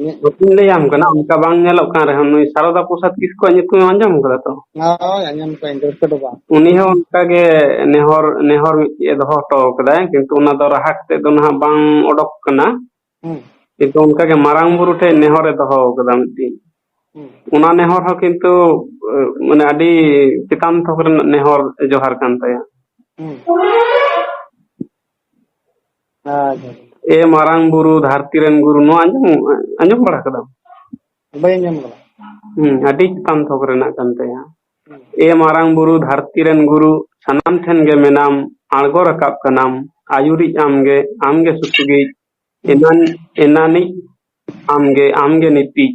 ᱤᱧᱟᱹᱜ ᱵᱟᱹᱧ ᱞᱟᱹᱭᱟᱢ ᱠᱟᱱᱟ, ᱚᱱᱠᱟ ᱵᱟᱝ ᱧᱮᱞᱚᱜ ᱠᱟᱱ ᱨᱮᱦᱚᱸ, ᱱᱩᱭ ᱥᱟᱨᱚᱫᱟ ᱯᱨᱚᱥᱟᱫᱽ ᱠᱤᱥᱠᱩᱣᱟᱜ ᱧᱩᱛᱩᱢᱮᱢ ᱟᱸᱡᱚᱢ ᱠᱟᱫᱟ ᱛᱚ? ᱦᱳᱭ, ᱟᱸᱡᱚᱢ ᱠᱟᱜ ᱟᱹᱧ, ᱨᱟᱹᱥᱠᱟᱹ ᱫᱚ ᱵᱟᱝ᱾ ᱩᱱᱤ ᱦᱚᱸ ᱚᱱᱠᱟ ᱜᱮ ᱱᱮᱦᱚᱨ, ᱱᱮᱦᱚᱨ ᱢᱤᱫᱴᱮᱡ ᱮ ᱫᱚᱦᱚ ᱦᱚᱴᱚ ᱠᱟᱫᱟᱭ, ᱠᱤᱱᱛᱩ ᱚᱱᱟ ᱫᱚ ᱨᱟᱦᱟ ᱠᱟᱛᱮ ᱫᱚ ᱱᱟᱦᱟᱜ ᱵᱟᱝ ᱚᱰᱚᱠ ᱠᱟᱱᱟ᱾ ᱦᱩᱸ᱾ ᱠᱤᱱᱛᱩ ᱚᱱᱠᱟ ᱜᱮ ᱢᱟᱨᱟᱝ ᱵᱩᱨᱩ ᱴᱷᱮᱡ ᱱᱮᱦᱚᱨ ᱮ ᱫᱚᱦᱚ ᱠᱟᱫᱟ ᱢᱤᱫᱴᱤᱡ᱾ ᱦᱩᱸ᱾ ᱚᱱᱟ ᱱᱮᱦᱚᱨ ᱦᱚᱸ ᱠᱤᱱᱛᱩ, ᱮ, ᱢᱟᱱᱮ ᱟᱹᱰᱤ ᱪᱮᱛᱟᱱ ᱛᱷᱚᱠ ᱨᱮᱱᱟᱜ ᱱᱮᱦᱚᱨ ᱡᱚᱦᱟᱨ ᱠᱟᱱ ᱛᱟᱭᱟ᱾ ᱦᱩᱸ᱾ ᱟᱪᱪᱷᱟ᱾ ᱮ ᱢᱟᱨᱟᱝ ᱵᱩᱨᱩ, ᱫᱷᱟᱹᱨᱛᱤ ᱨᱮᱱ ᱜᱩᱨᱩ, ᱱᱚᱣᱟ ᱟᱸᱡᱚᱢ, ᱟᱸᱡᱚᱢ ᱵᱟᱲᱟ ᱠᱟᱫᱟᱢ? ᱵᱟᱹᱧ ᱟᱸᱡᱚᱢ ᱠᱟᱫᱟ᱾ ᱦᱩᱸ, ᱟᱹᱰᱤ ᱪᱮᱛᱟᱱ ᱛᱷᱚᱠ ᱨᱮᱱᱟᱜ ᱠᱟᱱ ᱛᱟᱭᱟ᱾ ᱦᱩᱸ᱾ ᱮ ᱢᱟᱨᱟᱝ ᱵᱩᱨᱩ, ᱫᱷᱟᱹᱨᱛᱤ ᱨᱮᱱ ᱜᱩᱨᱩ, ᱥᱟᱱᱟᱢ ᱴᱷᱮᱱ ᱜᱮ ᱢᱮᱱᱟᱢ, ᱟᱬᱜᱚ ᱨᱟᱠᱟᱵ ᱠᱟᱱᱟᱢ, ᱟᱹᱭᱩᱨᱤᱡ ᱟᱢ ᱜᱮ, ᱟᱢ ᱜᱮ ᱥᱩᱛᱩᱜᱤᱡ, ᱦᱩᱸ᱾ ᱮᱱᱟᱱ-, ᱮᱱᱟᱱᱤᱡ ᱟᱢ ᱜᱮ, ᱟᱢ ᱜᱮ ᱱᱤᱛᱤᱡ,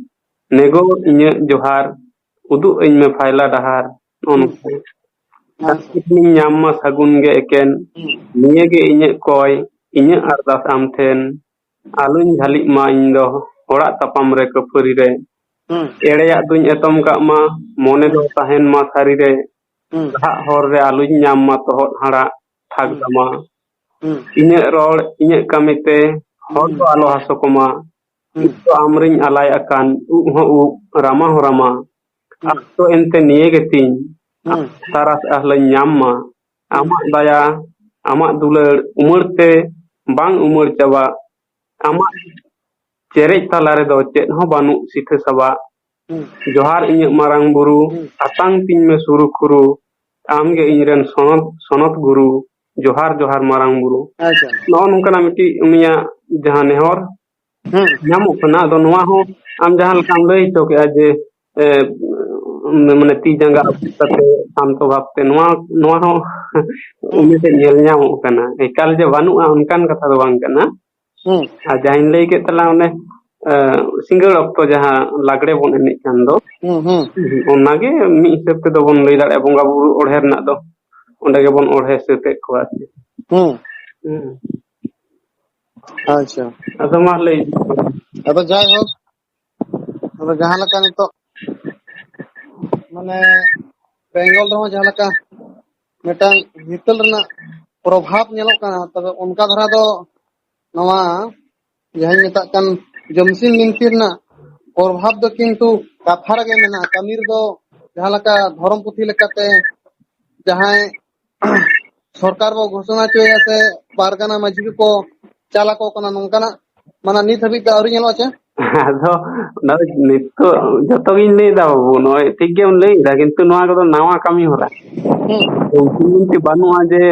ᱱᱮᱜᱚᱨ ᱤᱧᱟᱹᱜ ᱡᱚᱦᱟᱨ, ᱩᱫᱩᱜ ᱟᱹᱧ ᱢᱮ ᱯᱷᱟᱭᱞᱟ ᱰᱟᱦᱟᱨ, ᱱᱚᱜᱼᱚ ᱦᱩᱸ᱾ ᱱᱚᱝᱠᱟ᱾ ᱟᱪᱪᱷᱟ᱾ ᱥᱟᱹᱠᱷᱤ ᱴᱷᱮᱱᱤᱧ ᱧᱟᱢ ᱢᱟ ᱥᱟᱹᱜᱩᱱ ᱜᱮ ᱮᱠᱮᱱ, ᱦᱩᱸ᱾ ᱱᱤᱭᱟᱹ ᱜᱮ ᱤᱧᱟᱹᱜ ᱠᱚᱭ, ᱤᱧᱟᱹᱜ ᱟᱨᱫᱟᱥ ᱟᱢ ᱴᱷᱮᱱ, ᱟᱞᱚᱧ ᱡᱷᱟᱹᱞᱤᱜ ᱢᱟ ᱤᱧ ᱫᱚ ᱦᱚᱲᱟᱜ ᱛᱟᱯᱟᱢ ᱨᱮ ᱠᱟᱹᱯᱷᱟᱹᱨᱤ ᱨᱮ᱾ ᱦᱩᱸ᱾ ᱮᱲᱮᱭᱟᱜ ᱫᱩᱧ ᱮᱛᱚᱢ ᱠᱟᱜ ᱢᱟ, ᱢᱚᱱᱮ ᱫᱚ ᱦᱩᱸ᱾ ᱛᱟᱦᱮᱱ ᱢᱟ ᱥᱟᱹᱨᱤ ᱨᱮ᱾ ᱦᱩᱸ᱾ ᱰᱟᱦᱟᱜ ᱦᱚᱨ ᱨᱮ ᱟᱞᱚᱧ ᱧᱟᱢ ᱢᱟ ᱛᱚᱦᱚᱫ ᱦᱟᱲᱟᱜ ᱛᱷᱟᱠ ᱦᱩᱸ᱾ ᱛᱟᱢᱟ᱾ ᱦᱩᱸ᱾ ᱤᱧᱟᱹᱜ ᱨᱚᱲ, ᱤᱧᱟᱹᱜ ᱠᱟᱹᱢᱤ ᱛᱮ ᱦᱚᱲ ᱦᱩᱸ᱾ ᱫᱚ ᱟᱞᱚ ᱦᱟᱥᱚ ᱠᱚᱢᱟ᱾ ᱦᱩᱸ᱾ ᱤᱧ ᱫᱚ ᱟᱢᱨᱤᱧ ᱟᱞᱟᱭ ᱟᱠᱟᱱ, ᱩᱵ ᱦᱚᱸ ᱩᱵ, ᱨᱟᱢᱟ ᱦᱚᱸ ᱨᱟᱢᱟ᱾ ᱦᱩᱸ᱾ ᱟᱥ ᱫᱚ ᱮᱱᱛᱮ ᱱᱤᱭᱟᱹ ᱜᱮᱛᱤᱧ, ᱦᱩᱸ᱾ ᱟᱢᱟᱜ ᱛᱟᱨᱟᱥ ᱟᱦᱞᱟᱧ ᱧᱟᱢ ᱢᱟ᱾ ᱦᱩᱸ᱾ ᱟᱢᱟᱜ ᱫᱟᱭᱟ, ᱟᱢᱟᱜ ᱫᱩᱞᱟᱹᱲ, ᱩᱢᱟᱹᱲ ᱛᱮ ᱵᱟᱝ ᱩᱢᱟᱹᱲ ᱪᱟᱵᱟᱜ᱾ ᱟᱢᱟᱜ ᱪᱮᱨᱮᱡ ᱛᱟᱞᱟ ᱨᱮᱫᱚ ᱪᱮᱫ ᱦᱚᱸ ᱵᱟᱹᱱᱩᱜ ᱥᱤᱴᱷᱟᱹ ᱥᱟᱵᱟᱜ᱾ ᱦᱩᱸ᱾ ᱡᱚᱦᱟᱨ ᱤᱧᱟᱹᱜ ᱢᱟᱨᱟᱝ ᱵᱩᱨᱩ, ᱦᱩᱸ᱾ ᱟᱛᱟᱝ ᱛᱤᱧ ᱢᱮ ᱥᱩᱨᱩ ᱠᱷᱩᱨᱩ, ᱟᱢ ᱜᱮ ᱤᱧ ᱨᱮᱱ ᱥᱚᱱᱚᱛ, ᱥᱚᱱᱚᱛ ᱜᱩᱨᱩ, ᱡᱚᱦᱟᱨ, ᱡᱚᱦᱟᱨ ᱢᱟᱨᱟᱝ ᱵᱩᱨᱩ᱾ ᱟᱪᱪᱷᱟ᱾ ᱱᱚᱜᱼᱚ ᱱᱚᱝᱠᱟᱱᱟᱜ ᱢᱤᱫᱴᱤᱡ ᱩᱱᱤᱭᱟᱜ ᱡᱟᱦᱟᱸ ᱱᱮᱦᱚᱨ, ᱦᱩᱸ᱾ ᱧᱟᱢᱚᱜ ᱠᱟᱱᱟ᱾ ᱟᱫᱚ ᱱᱚᱣᱟ ᱦᱚᱸ ᱟᱢ ᱡᱟᱦᱟᱸ ᱞᱮᱠᱟᱢ ᱞᱟᱹᱭ ᱦᱚᱪᱚ ᱠᱮᱫᱼᱟ ᱡᱮ, ᱮ, ᱢᱟᱱᱮ ᱛᱤ ᱡᱟᱸᱜᱟ ᱟᱹᱯᱩᱫ ᱠᱟᱛᱮ ᱥᱟᱱᱛᱚ ᱵᱷᱟᱵᱽ ᱛᱮ, ᱱᱚᱣᱟ, ᱱᱚᱣᱟ ᱦᱚᱸ ᱦᱩᱸ᱾ ᱩᱱᱤ ᱴᱷᱮᱱ ᱧᱮᱞ ᱧᱟᱢᱚᱜ ᱠᱟᱱᱟ᱾ ᱮᱠᱟᱞ ᱡᱮ ᱵᱟᱹᱱᱩᱜᱼᱟ ᱚᱱᱠᱟᱱ ᱠᱟᱛᱷᱟ ᱫᱚ ᱵᱟᱝ ᱠᱟᱱᱟ᱾ ᱦᱩᱸ᱾ ᱟᱨ ᱡᱟᱦᱟᱸᱧ ᱞᱟᱹᱭ ᱠᱮᱫ ᱛᱟᱞᱟᱝ ᱚᱱᱮ, ᱮ, ᱥᱤᱸᱜᱟᱹᱲ ᱚᱠᱛᱚ ᱡᱟᱦᱟᱸ ᱞᱟᱜᱽᱲᱮ ᱵᱚᱱ ᱮᱱᱮᱡ ᱠᱟᱱ ᱫᱚ, ᱦᱩᱸ, ᱦᱩᱸ᱾ ᱚᱱᱟᱜᱮ ᱢᱤᱫ ᱦᱤᱥᱟᱹᱵ ᱛᱮᱫᱚ ᱵᱚᱱ ᱞᱟᱹᱭ ᱫᱟᱲᱮᱭᱟᱜᱼᱟ, ᱵᱚᱸᱜᱟ ᱵᱩᱨᱩ ᱚᱲᱦᱮ ᱨᱮᱱᱟᱜ ᱫᱚ ᱚᱸᱰᱮ ᱜᱮᱵᱚᱱ ᱚᱲᱦᱮ ᱥᱟᱹᱛᱮᱫ ᱠᱚᱣᱟ ᱟᱨᱠᱤ᱾ ᱦᱩᱸ᱾ ᱦᱩᱸ᱾ ᱟᱪᱪᱷᱟ᱾ ᱟᱫᱚ ᱢᱟ ᱞᱟᱹᱭ᱾ ᱟᱫᱚ ᱡᱟᱭᱦᱳᱠ, ᱟᱫᱚ ᱡᱟᱦᱟᱸ ᱞᱮᱠᱟ ᱱᱤᱛᱚᱜ ᱢᱟᱱᱮ ᱵᱮᱝᱜᱚᱞ ᱨᱮᱦᱚᱸ ᱡᱟᱦᱟᱸ ᱞᱮᱠᱟ ᱢᱤᱫᱴᱟᱝ ᱦᱤᱛᱟᱹᱞ ᱨᱮᱱᱟᱜ ᱯᱨᱚᱵᱷᱟᱵᱽ ᱧᱮᱞᱚᱜ ᱠᱟᱱᱟ, ᱛᱚᱵᱮ ᱚᱱᱠᱟ ᱫᱷᱟᱨᱟ ᱫᱚ ᱱᱚᱣᱟ ᱡᱟᱦᱟᱸᱧ ᱢᱮᱛᱟᱜ ᱠᱟᱱ ᱡᱚᱢᱥᱤᱢ ᱵᱤᱱᱛᱤ ᱨᱮᱱᱟᱜ ᱯᱨᱚᱵᱷᱟᱵᱽ ᱫᱚ ᱠᱤᱱᱛᱩ ᱠᱟᱛᱷᱟ ᱨᱮᱜᱮ ᱢᱮᱱᱟᱜᱼᱟ᱾ ᱠᱟᱹᱢᱤ ᱨᱮᱫᱚ ᱡᱟᱦᱟᱸ ᱞᱮᱠᱟ ᱫᱷᱚᱨᱚᱢ ᱯᱩᱛᱷᱤ ᱞᱮᱠᱟᱛᱮ ᱡᱟᱦᱟᱸᱭ ᱥᱚᱨᱠᱟᱨ ᱵᱚ ᱜᱷᱳᱥᱚᱱᱟ ᱦᱚᱪᱚᱭᱟ ᱥᱮ ᱯᱟᱨᱜᱟᱱᱟ ᱢᱟᱹᱡᱷᱤ ᱠᱚᱠᱚ ᱪᱟᱞ ᱟᱠᱚ ᱠᱟᱱᱟ, ᱱᱚᱝᱠᱟᱱᱟᱜ ᱢᱟᱱᱮ ᱱᱤᱛ ᱦᱟᱹᱵᱤᱡ ᱛᱮ ᱟᱹᱣᱨᱤ ᱧᱮᱞᱚᱜᱼᱟ ᱪᱮ? ᱟᱫᱚ ᱱᱚᱜᱼᱚᱭ ᱱᱤᱛᱚᱜ ᱡᱚᱛᱚ ᱜᱤᱧ ᱞᱟᱹᱭ ᱮᱫᱟ ᱵᱟᱹᱵᱩ, ᱱᱚᱜᱼᱚᱭ ᱴᱷᱤᱠ ᱜᱮᱢ ᱞᱟᱹᱭ ᱮᱫᱟ, ᱠᱤᱱᱛᱩ ᱱᱚᱣᱟ ᱠᱚᱫᱚ ᱱᱟᱣᱟ ᱠᱟᱹᱢᱤ ᱦᱚᱨᱟ᱾ ᱦᱩᱸ᱾ ᱩᱱᱠᱩ ᱵᱟᱹᱱᱩᱜᱼᱟ ᱡᱮ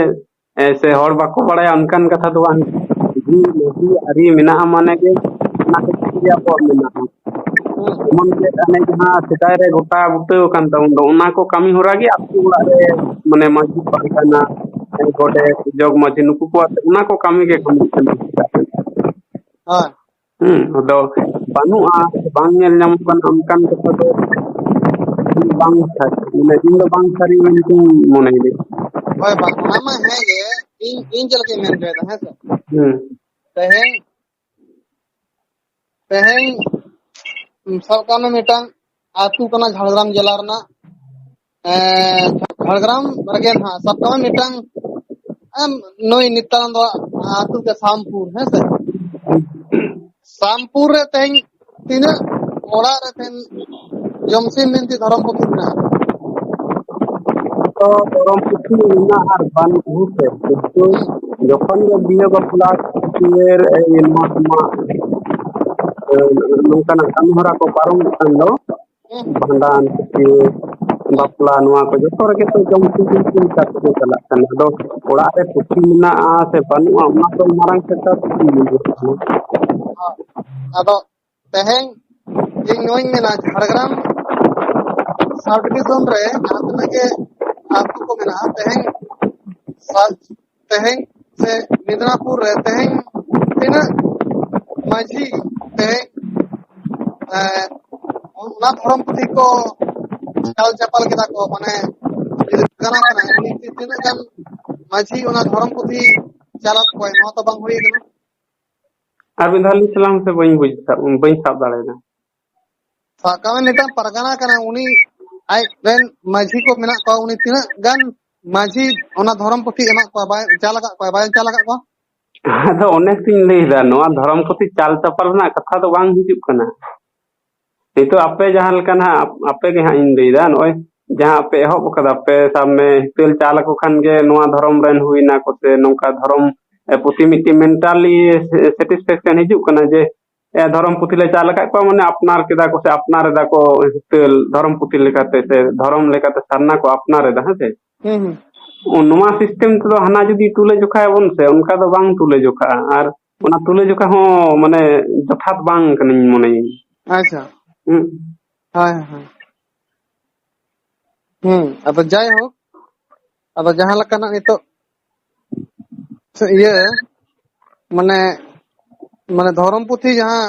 ᱮ, ᱥᱮ ᱦᱚᱲ ᱵᱟᱠᱚ ᱵᱟᱲᱟᱭᱟ ᱚᱱᱠᱟᱱ ᱠᱟᱛᱷᱟ ᱫᱚ ᱵᱟᱝ᱾ ᱡᱩᱫᱤ ᱢᱟᱹᱡᱷᱤ ᱟᱹᱨᱤ ᱢᱮᱱᱟᱜᱼᱟ ᱢᱟᱱᱮ ᱜᱮ ᱚᱱᱟ ᱠᱷᱟᱹᱛᱤᱨ ᱜᱮ ᱟᱵᱚᱣᱟᱜ ᱢᱮᱱᱟᱜᱼᱟ᱾ ᱡᱮᱢᱚᱱ ᱪᱮᱫ ᱦᱟᱱᱮ ᱡᱟᱦᱟᱸ ᱥᱮᱫᱟᱭ ᱨᱮ ᱜᱚᱴᱟ ᱵᱩᱴᱟᱹ ᱟᱠᱟᱱ ᱛᱟᱵᱚᱱ ᱫᱚ, ᱚᱱᱟ ᱠᱚ ᱠᱟᱹᱢᱤ ᱦᱚᱨᱟ ᱜᱮ ᱟᱹᱛᱩ ᱚᱲᱟᱜ ᱨᱮ ᱢᱟᱱᱮ ᱢᱟᱹᱡᱷᱤ ᱯᱟᱨᱜᱟᱱᱟ, ᱜᱚᱰᱮᱛ, ᱡᱚᱜᱽ ᱢᱟᱹᱡᱷᱤ ᱱᱩᱠᱩ ᱠᱚ ᱟᱛᱮ ᱚᱱᱟ ᱠᱚ ᱠᱟᱹᱢᱤ ᱜᱮ ᱠᱟᱹᱢᱤ ᱠᱟᱱᱟ᱾ ᱦᱳᱭ᱾ ᱦᱩᱸ, ᱟᱫᱚ ᱵᱟᱹᱱᱩᱜᱼᱟ, ᱵᱟᱝ ᱧᱮᱞ ᱧᱟᱢᱚᱜ ᱠᱟᱱᱟ ᱚᱱᱠᱟᱱ ᱠᱟᱛᱷᱟ ᱫᱚ ᱵᱟᱝ ᱥᱟᱹᱨᱤ, ᱢᱟᱱᱮ ᱤᱧ ᱫᱚ ᱵᱟᱝ ᱥᱟᱹᱨᱤ ᱢᱮᱱᱛᱮᱧ ᱢᱚᱱᱮᱭᱮᱫᱟ᱾ ᱦᱳᱭ, ᱵᱟᱝ, ᱚᱱᱟ ᱢᱟ ᱦᱮᱸ ᱜᱮ, ᱤᱧ, ᱤᱧ ᱪᱮᱫ ᱞᱮᱠᱟᱧ ᱢᱮᱱ ᱦᱚᱪᱚᱭᱮᱫᱟ, ᱦᱮᱸ ᱥᱮ? ᱦᱩᱸ᱾ ᱛᱮᱦᱮᱧ, ᱛᱮᱦᱮᱧ ᱥᱟᱵ ᱠᱟᱜ ᱢᱮ ᱢᱤᱫᱴᱟᱝ ᱟᱹᱛᱩ ᱠᱟᱱᱟ ᱡᱷᱟᱲᱜᱨᱟᱢ ᱡᱮᱞᱟ ᱨᱮᱱᱟᱜ, ᱮᱸ, ᱡᱷᱟᱲᱜᱨᱟᱢ ᱨᱮᱜᱮ ᱱᱟᱦᱟᱜ ᱥᱟᱵ ᱠᱟᱜ ᱢᱮ ᱢᱤᱫᱴᱟᱝ, ᱮᱢ, ᱱᱩᱭ ᱱᱤᱛᱟᱱᱚᱱᱫᱚ ᱟᱹᱛᱩ ᱜᱮ ᱥᱟᱢᱯᱩᱨ, ᱦᱮᱸ ᱥᱮ? ᱥᱟᱢᱯᱩᱨ ᱨᱮ ᱛᱮᱦᱮᱧ ᱛᱤᱱᱟᱹᱜ ᱚᱲᱟᱜ ᱨᱮ ᱛᱮᱦᱮᱧ ᱡᱚᱢᱥᱤᱢ ᱵᱤᱱᱛᱤ ᱫᱷᱚᱨᱚᱢ ᱯᱩᱛᱷᱤ ᱢᱮᱱᱟᱜᱼᱟ? ᱛᱚ ᱫᱷᱚᱨᱚᱢ ᱯᱩᱛᱷᱤ ᱢᱮᱱᱟᱜᱼᱟ ᱟᱨ ᱵᱟᱹᱱᱩᱜ, ᱦᱮᱸ ᱥᱮ? ᱠᱤᱱᱛᱩ ᱡᱚᱠᱷᱚᱱ ᱜᱮ ᱵᱤᱦᱟᱹ ᱵᱟᱯᱞᱟ, ᱪᱷᱟᱹᱴᱭᱟᱹᱨ, ᱮ, ᱱᱚᱣᱟ ᱠᱚᱢᱟ, ᱮ, ᱱᱚᱝᱠᱟᱱᱟᱜ ᱠᱟᱹᱢᱤ ᱦᱚᱨᱟ ᱠᱚ ᱯᱟᱨᱚᱢᱚᱜ ᱠᱟᱱ ᱫᱚ, ᱦᱮᱸ᱾ ᱵᱷᱟᱸᱰᱟᱱ, ᱪᱷᱟᱹᱴᱭᱟᱹᱨ, ᱵᱟᱯᱞᱟ, ᱱᱚᱣᱟ ᱠᱚ ᱡᱚᱛᱚ ᱨᱮᱜᱮ ᱛᱚ ᱡᱚᱢᱥᱤᱢ ᱵᱤᱱᱛᱤ ᱠᱟᱛᱮ ᱜᱮ ᱪᱟᱞᱟᱜ ᱠᱟᱱᱟ᱾ ᱟᱫᱚ ᱚᱲᱟᱜ ᱨᱮ ᱯᱩᱛᱷᱤ ᱢᱮᱱᱟᱜᱼᱟ ᱥᱮ ᱵᱟᱹᱱᱩᱜᱼᱟ, ᱚᱱᱟ ᱫᱚ ᱢᱟᱨᱟᱝ ᱥᱮᱫ ᱫᱚ ᱵᱟᱹᱧ ᱵᱩᱡᱷᱟᱹᱣ ᱠᱟᱱᱟ᱾ ᱟᱫᱚ ᱛᱮᱦᱮᱧ ᱤᱧ ᱱᱚᱣᱟᱧ ᱢᱮᱱᱟ, ᱡᱷᱟᱲᱜᱨᱟᱢ ᱥᱟᱵ ᱰᱤᱵᱷᱤᱡᱚᱱ ᱨᱮ ᱡᱟᱦᱟᱸ ᱛᱤᱱᱟᱹᱜ ᱜᱮ ᱟᱹᱛᱩ ᱠᱚ ᱢᱮᱱᱟᱜᱼᱟ, ᱛᱮᱦᱮᱧ ᱥᱟ-, ᱛᱮᱦᱮᱧ ᱥᱮ ᱢᱮᱫᱽᱱᱟᱯᱩᱨ ᱨᱮ ᱛᱮᱦᱮᱧ ᱛᱤᱱᱟᱹᱜ ᱢᱟᱹᱡᱷᱤ ᱛᱮᱦᱮᱧ ᱮᱸ, ᱚᱱᱟ ᱫᱷᱚᱨᱚᱢ ᱯᱩᱛᱷᱤ ᱠᱚ ᱪᱟᱞ ᱪᱟᱯᱟᱞ ᱠᱮᱫᱟ ᱠᱚ, ᱢᱟᱱᱮ ᱯᱟᱨᱜᱟᱱᱟ ᱠᱟᱱᱟᱭ, ᱩᱱᱤ ᱛᱤᱱᱟᱹᱜ ᱜᱟᱱ ᱢᱟᱹᱡᱷᱤ ᱚᱱᱟ ᱫᱷᱚᱨᱚᱢ ᱯᱩᱛᱷᱤ ᱪᱟᱞᱟᱫ ᱠᱚᱣᱟᱭ, ᱱᱚᱣᱟ ᱛᱚ ᱵᱟᱝ ᱦᱩᱭ ᱠᱟᱱᱟ᱾ ᱟᱨ ᱢᱤᱫ ᱫᱷᱟᱣ ᱞᱟᱹᱭ ᱛᱟᱞᱟᱝ ᱢᱮᱥᱮ, ᱵᱟᱹᱧ ᱵᱩᱡᱽ ᱥᱟᱵ, ᱵᱟᱹᱧ ᱥᱟᱵ ᱫᱟᱲᱮᱭᱟᱫᱟ᱾ ᱥᱟᱵ ᱠᱟᱜ ᱢᱮ, ᱢᱤᱫᱴᱟᱝ ᱯᱟᱨᱜᱟᱱᱟ ᱠᱟᱱᱟᱭ, ᱩᱱᱤ ᱟᱡ ᱨᱮᱱ ᱢᱟᱹᱡᱷᱤ ᱠᱚ ᱢᱮᱱᱟᱜ ᱠᱚᱣᱟ, ᱩᱱᱤ ᱛᱤᱱᱟᱹᱜ ᱜᱟᱱ ᱢᱟᱹᱡᱷᱤ ᱚᱱᱟ ᱫᱷᱚᱨᱚᱢ ᱯᱩᱛᱷᱤ ᱮᱢᱟᱜ ᱠᱚᱣᱟ, ᱵᱟᱭ ᱪᱟᱞ ᱟᱠᱟᱫ ᱠᱚᱣᱟ, ᱵᱟᱭ ᱪᱟᱞ ᱟᱠᱟᱫ ᱠᱚᱣᱟ? ᱟᱫᱚ ᱚᱱᱮ ᱛᱚᱧ ᱞᱟᱹᱭᱫᱟ, ᱱᱚᱣᱟ ᱫᱷᱚᱨᱚᱢ ᱯᱩᱛᱷᱤ ᱪᱟᱞ ᱪᱟᱯᱟᱞ ᱨᱮᱱᱟᱜ ᱠᱟᱛᱷᱟ ᱫᱚ ᱵᱟᱝ ᱦᱤᱡᱩᱜ ᱠᱟᱱᱟ᱾ ᱱᱤᱛᱚᱜ ᱟᱯᱮ ᱡᱟᱦᱟᱸ ᱞᱮᱠᱟ ᱱᱟᱦᱟᱜ, ᱟᱯᱮ ᱜᱮ ᱦᱟᱸᱜ ᱤᱧ ᱞᱟᱹᱭᱫᱟ, ᱱᱚᱜᱼᱚᱭ ᱡᱟᱦᱟᱸ ᱟᱯᱮ ᱮᱦᱚᱵ ᱠᱟᱫᱟ ᱯᱮ, ᱥᱟᱵ ᱢᱮ, ᱦᱤᱛᱟᱹᱞ ᱪᱟᱞ ᱟᱠᱚ ᱠᱷᱟᱱ ᱜᱮ ᱱᱚᱣᱟ ᱫᱷᱚᱨᱚᱢ ᱨᱮᱱ ᱦᱩᱭᱱᱟ ᱠᱚ, ᱥᱮ ᱱᱚᱝᱠᱟ ᱫᱷᱚᱨᱚᱢ, ᱮ, ᱯᱩᱛᱷᱤ ᱢᱤᱫᱴᱤᱡ mentally satisfaction ᱦᱤᱡᱩᱜ ᱠᱟᱱᱟ ᱡᱮ, ᱮ, ᱫᱷᱚᱨᱚᱢ ᱯᱩᱛᱷᱤ ᱞᱮ ᱪᱟᱞ ᱟᱠᱟᱫ ᱠᱚᱣᱟ, ᱢᱟᱱᱮ ᱟᱯᱱᱟᱨ ᱠᱮᱫᱟ ᱠᱚ ᱥᱮ ᱟᱯᱱᱟᱨ ᱮᱫᱟ ᱠᱚ ᱦᱤᱛᱟᱹᱞ, ᱫᱷᱚᱨᱚᱢ ᱯᱩᱛᱷᱤ ᱞᱮᱠᱟᱛᱮ ᱥᱮ ᱫᱷᱚᱨᱚᱢ ᱞᱮᱠᱟᱛᱮ ᱥᱟᱨᱱᱟ ᱠᱚ ᱟᱯᱱᱟᱨ ᱮᱫᱟ, ᱦᱮᱸ ᱥᱮ? ᱦᱩᱸ, ᱦᱩᱸ᱾ ᱱᱚᱣᱟ system ᱛᱮᱫᱚ ᱦᱟᱱᱟ ᱡᱩᱫᱤ ᱛᱩᱞᱟᱹ ᱡᱚᱠᱷᱟᱭᱟᱵᱚᱱ ᱥᱮ, ᱚᱱᱠᱟ ᱫᱚ ᱵᱟᱝ ᱛᱩᱞᱟᱹ ᱡᱚᱠᱷᱟᱜᱼᱟ᱾ ᱟᱨ ᱚᱱᱟ ᱛᱩᱞᱟᱹ ᱡᱚᱠᱷᱟ ᱦᱚᱸ ᱢᱟᱱᱮ ᱡᱚᱛᱷᱟᱛ ᱵᱟᱝ ᱠᱟᱱᱟᱧ ᱢᱚᱱᱮᱭᱟ᱾ ᱟᱪᱪᱷᱟ᱾ ᱦᱩᱸ᱾ ᱦᱳᱭ, ᱦᱳᱭ᱾ ᱦᱩᱸ, ᱟᱫᱚ ᱡᱟᱭᱦᱳᱠ, ᱟᱫᱚ ᱡᱟᱦᱟᱸ ᱞᱮᱠᱟᱱᱟᱜ ᱱᱤᱛᱚᱜ ᱤᱭᱟᱹ, ᱢᱟᱱᱮ, ᱢᱟᱱᱮ ᱫᱷᱚᱨᱚᱢ ᱯᱩᱛᱷᱤ ᱡᱟᱦᱟᱸ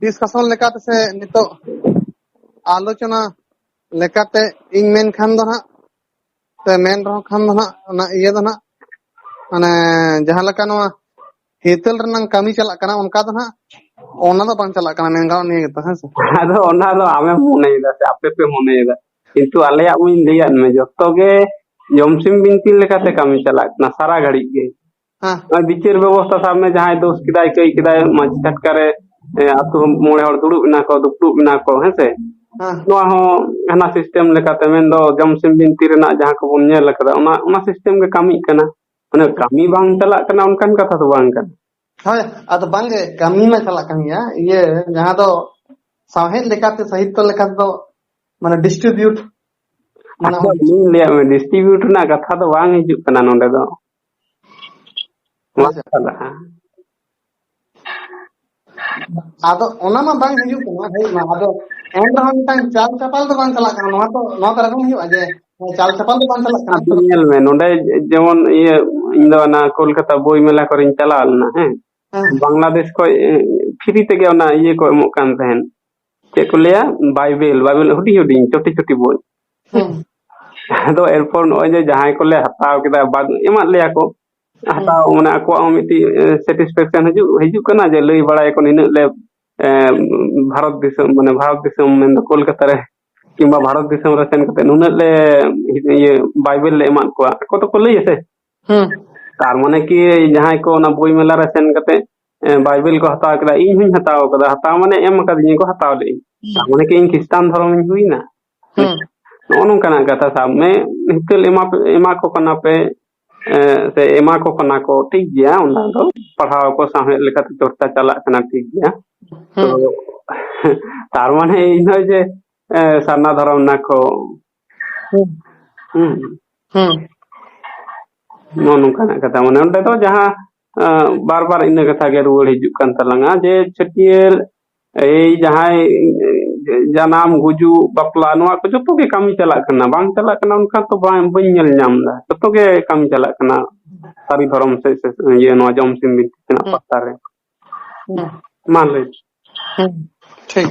discussion ᱞᱮᱠᱟᱛᱮ ᱥᱮ ᱱᱤᱛᱚᱜ ᱟᱞᱳᱪᱚᱱᱟ ᱞᱮᱠᱟᱛᱮ ᱤᱧ ᱢᱮᱱᱠᱷᱟᱱ ᱫᱚ ᱱᱟᱦᱟᱜ, ᱥᱮ ᱢᱮᱱ ᱨᱮᱦᱚᱸ ᱠᱷᱟᱱ ᱫᱚ ᱱᱟᱦᱟᱜ, ᱚᱱᱟ ᱤᱭᱟᱹ ᱫᱚ ᱱᱟᱦᱟᱜ, ᱢᱟᱱᱮ ᱡᱟᱦᱟᱸ ᱞᱮᱠᱟ ᱱᱚᱣᱟ ᱦᱤᱛᱟᱹᱞ ᱨᱮᱱᱟᱜ ᱠᱟᱹᱢᱤ ᱪᱟᱞᱟᱜ ᱠᱟᱱᱟ, ᱚᱱᱠᱟ ᱫᱚ ᱱᱟᱦᱟᱜ ᱚᱱᱟ ᱫᱚ ᱵᱟᱝ ᱪᱟᱞᱟᱜ ᱠᱟᱱᱟ, ᱢᱮᱱ ᱜᱟᱱᱚᱜ ᱱᱤᱭᱟᱹ ᱜᱮᱛᱚ, ᱦᱮᱸ ᱥᱮ? ᱟᱫᱚ ᱚᱱᱟ ᱫᱚ ᱟᱢᱮᱢ ᱢᱚᱱᱮᱭᱮᱫᱟ ᱥᱮ ᱟᱯᱮ ᱯᱮ ᱢᱚᱱᱮᱭᱮᱫᱟ, ᱠᱤᱱᱛᱩ ᱟᱞᱮᱭᱟᱜ ᱢᱟᱧ ᱞᱟᱹᱭᱟᱫ ᱢᱮ, ᱡᱚᱛᱚ ᱜᱮ ᱡᱚᱢᱥᱤᱢ ᱵᱤᱱᱛᱤ ᱞᱮᱠᱟᱛᱮ ᱠᱟᱹᱢᱤ ᱪᱟᱞᱟᱜ ᱠᱟᱱᱟ ᱥᱟᱨᱟ ᱜᱷᱟᱹᱲᱤᱡ ᱜᱮ᱾ ᱦᱮᱸ᱾ ᱱᱚᱜᱼᱚᱭ ᱵᱤᱪᱟᱹᱨ ᱵᱮᱵᱚᱥᱛᱷᱟ ᱥᱟᱵ ᱢᱮ, ᱡᱟᱦᱟᱸᱭ ᱫᱳᱥ ᱠᱮᱫᱟᱭ, ᱠᱟᱹᱭ ᱠᱮᱫᱟᱭ, ᱢᱟᱹᱡᱷᱤ ᱪᱷᱟᱴᱠᱟ ᱨᱮ, ᱮ, ᱟᱹᱛᱩ ᱢᱚᱬᱮ ᱦᱚᱲ ᱫᱩᱲᱩᱵ ᱮᱱᱟ ᱠᱚ, ᱫᱩᱯᱲᱩᱵ ᱮᱱᱟ ᱠᱚ, ᱦᱮᱸ ᱥᱮ? ᱦᱮᱸ᱾ ᱱᱚᱣᱟ ᱦᱚᱸ ᱦᱟᱱᱟ system ᱞᱮᱠᱟᱛᱮ, ᱢᱮᱱᱫᱚ ᱡᱚᱢᱥᱤᱢ ᱵᱤᱱᱛᱤ ᱨᱮᱱᱟᱜ ᱡᱟᱦᱟᱸ ᱠᱚᱵᱚᱱ ᱧᱮᱞ ᱟᱠᱟᱫᱟ, ᱚᱱᱟ, ᱚᱱᱟ system ᱜᱮ ᱠᱟᱹᱢᱤᱜ ᱠᱟᱱᱟ᱾ ᱢᱟᱱᱮ ᱠᱟᱹᱢᱤ ᱵᱟᱝ ᱪᱟᱞᱟᱜ ᱠᱟᱱᱟ ᱚᱱᱠᱟᱱ ᱠᱟᱛᱷᱟ ᱫᱚ ᱵᱟᱝ ᱠᱟᱱᱟ᱾ ᱦᱳᱭ, ᱟᱫᱚ ᱵᱟᱝᱜᱮ, ᱠᱟᱹᱢᱤ ᱢᱟ ᱪᱟᱞᱟᱜ ᱠᱟᱱ ᱜᱮᱭᱟ, ᱤᱭᱟᱹ, ᱡᱟᱦᱟᱸ ᱫᱚ ᱥᱟᱶᱦᱮᱫ ᱞᱮᱠᱟᱛᱮ, ᱥᱟᱦᱤᱛᱛᱚ ᱞᱮᱠᱟᱛᱮ ᱫᱚ, ᱢᱟᱱᱮ distribute, ᱢᱟᱱᱮ ᱟᱫᱚ ᱤᱧ ᱞᱟᱹᱭᱟᱫ ᱢᱮ, distribute ᱨᱮᱱᱟᱜ ᱠᱟᱛᱷᱟ ᱫᱚ ᱵᱟᱝ ᱦᱤᱡᱩᱜ ᱠᱟᱱᱟ ᱱᱚᱰᱮ ᱫᱚ᱾ ᱵᱟᱝ ᱟᱪᱪᱷᱟ᱾ ᱪᱟᱞᱟᱜᱼᱟ᱾ ᱟᱫᱚ ᱚᱱᱟ ᱢᱟ ᱵᱟᱝ ᱦᱤᱡᱩᱜ ᱠᱟᱱᱟ, ᱦᱮᱡ ᱢᱟ, ᱟᱫᱚ ᱮᱱ ᱨᱮᱦᱚᱸ ᱢᱤᱫᱴᱟᱝ ᱪᱟᱞ ᱪᱟᱯᱟᱞ ᱫᱚ ᱵᱟᱝ ᱪᱟᱞᱟᱜ ᱠᱟᱱᱟ᱾ ᱱᱚᱣᱟ ᱛᱚ, ᱱᱚᱣᱟ ᱛᱚ ᱨᱟᱠᱟᱵ ᱦᱩᱭᱩᱜᱼᱟ ᱡᱮ ᱪᱟᱞ ᱪᱟᱯᱟᱞ ᱫᱚ ᱵᱟᱝ ᱪᱟᱞᱟᱜ ᱠᱟᱱᱟ᱾ ᱟᱫᱚ ᱧᱮᱞ ᱢᱮ, ᱱᱚᱰᱮ ᱡᱮᱢᱚᱱ ᱤᱭᱟᱹ, ᱤᱧ ᱫᱚ ᱚᱱᱟ ᱠᱳᱞᱠᱟᱛᱟ ᱵᱳᱭ ᱢᱮᱞᱟ ᱠᱚᱨᱮᱧ ᱪᱟᱞᱟᱣ ᱞᱮᱱᱟ, ᱦᱮᱸ? ᱦᱮᱸ᱾ ᱵᱟᱝᱞᱟᱫᱮᱥ ᱠᱷᱚᱡ, ᱮ, free ᱛᱮᱜᱮ ᱚᱱᱟ ᱤᱭᱟᱹ ᱠᱚ ᱮᱢᱚᱜ ᱠᱟᱱ ᱛᱟᱦᱮᱸᱱ᱾ ᱪᱮᱫ ᱠᱚ ᱞᱟᱹᱭᱟ, ᱵᱟᱭᱵᱮᱞ, ᱵᱟᱭᱵᱮᱞ ᱦᱩᱰᱤᱧ ᱦᱩᱰᱤᱧ ᱪᱷᱳᱴᱤ ᱪᱷᱳᱴᱤ ᱵᱳᱭ᱾ ᱦᱩᱸ᱾ ᱟᱫᱚ ᱮᱨᱯᱚᱨ ᱱᱚᱜᱼᱚᱭ ᱡᱮ ᱡᱟᱦᱟᱸᱭ ᱠᱚᱞᱮ ᱦᱟᱛᱟᱣ ᱠᱮᱫᱟ, ᱵᱟᱫ ᱮᱢᱟᱫ ᱞᱮᱭᱟ ᱠᱚ, ᱦᱩᱸ᱾ ᱦᱟᱛᱟᱣ ᱢᱟᱱᱮ ᱟᱠᱚᱣᱟᱜ ᱦᱚᱸ ᱢᱤᱫᱴᱤᱡ ᱥᱮᱴᱤᱥᱯᱷᱮᱠᱥᱚᱱ ᱦᱤᱡᱩᱜ, ᱦᱤᱡᱩᱜ ᱠᱟᱱᱟ ᱡᱮ ᱞᱟᱹᱭ ᱵᱟᱲᱟᱭᱟᱠᱚ ᱱᱤᱱᱟᱹᱜ ᱞᱮ, ᱮ, ᱵᱷᱟᱨᱚᱛ ᱫᱤᱥᱚᱢ, ᱢᱟᱱᱮ ᱵᱷᱟᱨᱚᱛ ᱫᱤᱥᱚᱢ ᱢᱮᱱᱫᱚ ᱠᱳᱞᱠᱟᱛᱟ ᱨᱮ ᱠᱤᱝᱵᱟ ᱵᱷᱟᱨᱚᱛ ᱫᱤᱥᱚᱢ ᱨᱮ ᱥᱮᱱ ᱠᱟᱛᱮ ᱱᱩᱱᱟᱹᱜ ᱞᱮ ᱤᱭᱟᱹ ᱵᱟᱭᱵᱮᱞ ᱞᱮ ᱮᱢᱟᱫ ᱠᱚᱣᱟ, ᱟᱠᱚ ᱫᱚᱠᱚ ᱞᱟᱹᱭᱟ ᱥᱮ᱾ ᱦᱩᱸ᱾ ᱛᱟᱨ ᱢᱟᱱᱮ ᱠᱤ ᱡᱟᱦᱟᱸᱭ ᱠᱚ ᱚᱱᱟ ᱵᱳᱭ ᱢᱮᱞᱟ ᱨᱮ ᱥᱮᱱ ᱠᱟᱛᱮ, ᱮ, ᱵᱟᱭᱵᱮᱞ ᱠᱚ ᱦᱟᱛᱟᱣ ᱠᱮᱫᱟ, ᱤᱧ ᱦᱚᱸᱧ ᱦᱟᱛᱟᱣ ᱠᱟᱫᱟ, ᱦᱟᱛᱟᱣ ᱢᱟᱱᱮ ᱮᱢ ᱟᱠᱟᱫᱤᱧᱟ ᱠᱚ, ᱦᱟᱛᱟᱣ ᱞᱮᱫᱟᱹᱧ᱾ ᱦᱩᱸ᱾ ᱛᱟᱨ ᱢᱟᱱᱮ ᱠᱤ ᱤᱧ ᱠᱷᱨᱤᱥᱴᱟᱱ ᱫᱷᱚᱨᱚᱢ ᱤᱧ ᱦᱩᱭᱱᱟ? ᱦᱩᱸ᱾ ᱱᱚᱜᱼᱚ ᱱᱚᱝᱠᱟᱱᱟᱜ ᱠᱟᱛᱷᱟ ᱥᱟᱵ ᱢᱮ, ᱦᱤᱛᱟᱹᱞ ᱮᱢᱟ ᱯᱮ, ᱮᱢᱟ ᱠᱚ ᱠᱟᱱᱟ ᱯᱮ, ᱮ, ᱥᱮ ᱮᱢᱟ ᱠᱚ ᱠᱟᱱᱟ ᱠᱚ, ᱴᱷᱤᱠ ᱜᱮᱭᱟ, ᱚᱱᱟ ᱫᱚ ᱯᱟᱲᱦᱟᱣ ᱠᱚ ᱥᱟᱶᱦᱮᱫ ᱞᱮᱠᱟᱛᱮ ᱪᱚᱨᱪᱟ ᱪᱟᱞᱟᱜ ᱠᱟᱱᱟ, ᱴᱷᱤᱠ ᱜᱮᱭᱟ᱾ ᱛᱚ, ᱦᱩᱸ᱾ ᱛᱟᱨ ᱢᱟᱱᱮ ᱤᱧ ᱦᱚᱸ ᱡᱮ, ᱮ, ᱥᱟᱨᱱᱟ ᱫᱷᱚᱨᱚᱢ ᱨᱮᱱᱟᱜ ᱠᱚ, ᱦᱩᱸ᱾ ᱦᱩᱸ᱾ ᱦᱩᱸ᱾ ᱱᱚᱜᱼᱚ ᱱᱚᱝᱠᱟᱱᱟᱜ ᱠᱟᱛᱷᱟ, ᱢᱟᱱᱮ ᱚᱸᱰᱮ ᱫᱚ ᱡᱟᱦᱟᱸ, ᱮ, ᱵᱟᱨ ᱵᱟᱨ ᱤᱱᱟᱹ ᱠᱟᱛᱷᱟ ᱜᱮ ᱨᱩᱣᱟᱹᱲ ᱦᱤᱡᱩᱜ ᱠᱟᱱ ᱛᱟᱞᱟᱝᱟ ᱡᱮ ᱪᱷᱟᱹᱴᱭᱟᱹᱨ ᱮᱭ ᱡᱟᱦᱟᱸᱭ ᱡᱟᱱᱟᱢ, ᱜᱩᱡᱩᱜ, ᱵᱟᱯᱞᱟ, ᱱᱚᱣᱟ ᱠᱚ ᱡᱚᱛᱚ ᱜᱮ ᱠᱟᱹᱢᱤ ᱪᱟᱞᱟᱜ ᱠᱟᱱᱟ, ᱵᱟᱝ ᱪᱟᱞᱟᱜ ᱠᱟᱱᱟ ᱚᱱᱠᱟ ᱛᱚ ᱵᱟᱝ, ᱵᱟᱹᱧ ᱧᱮᱞ ᱧᱟᱢ ᱮᱫᱟ, ᱡᱚᱛᱚ ᱜᱮ ᱠᱟᱹᱢᱤ ᱪᱟᱞᱟᱜ ᱠᱟᱱᱟ ᱥᱟᱹᱨᱤ ᱫᱷᱚᱨᱚᱢ ᱥᱮᱫ ᱥᱮ ᱤᱭᱟᱹ ᱱᱚᱣᱟ ᱡᱚᱢ ᱥᱤᱢ ᱵᱤᱱᱛᱤ ᱛᱮᱱᱟᱜ ᱦᱩᱸ᱾ ᱯᱟᱦᱴᱟ ᱨᱮ᱾ ᱦᱩᱸ᱾ ᱢᱟ ᱞᱟᱹᱭ᱾ ᱦᱩᱸ, ᱴᱷᱤᱠ᱾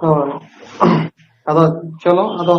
ᱦᱳᱭ᱾ ᱟᱫᱚ ᱪᱚᱞᱚ, ᱟᱫᱚ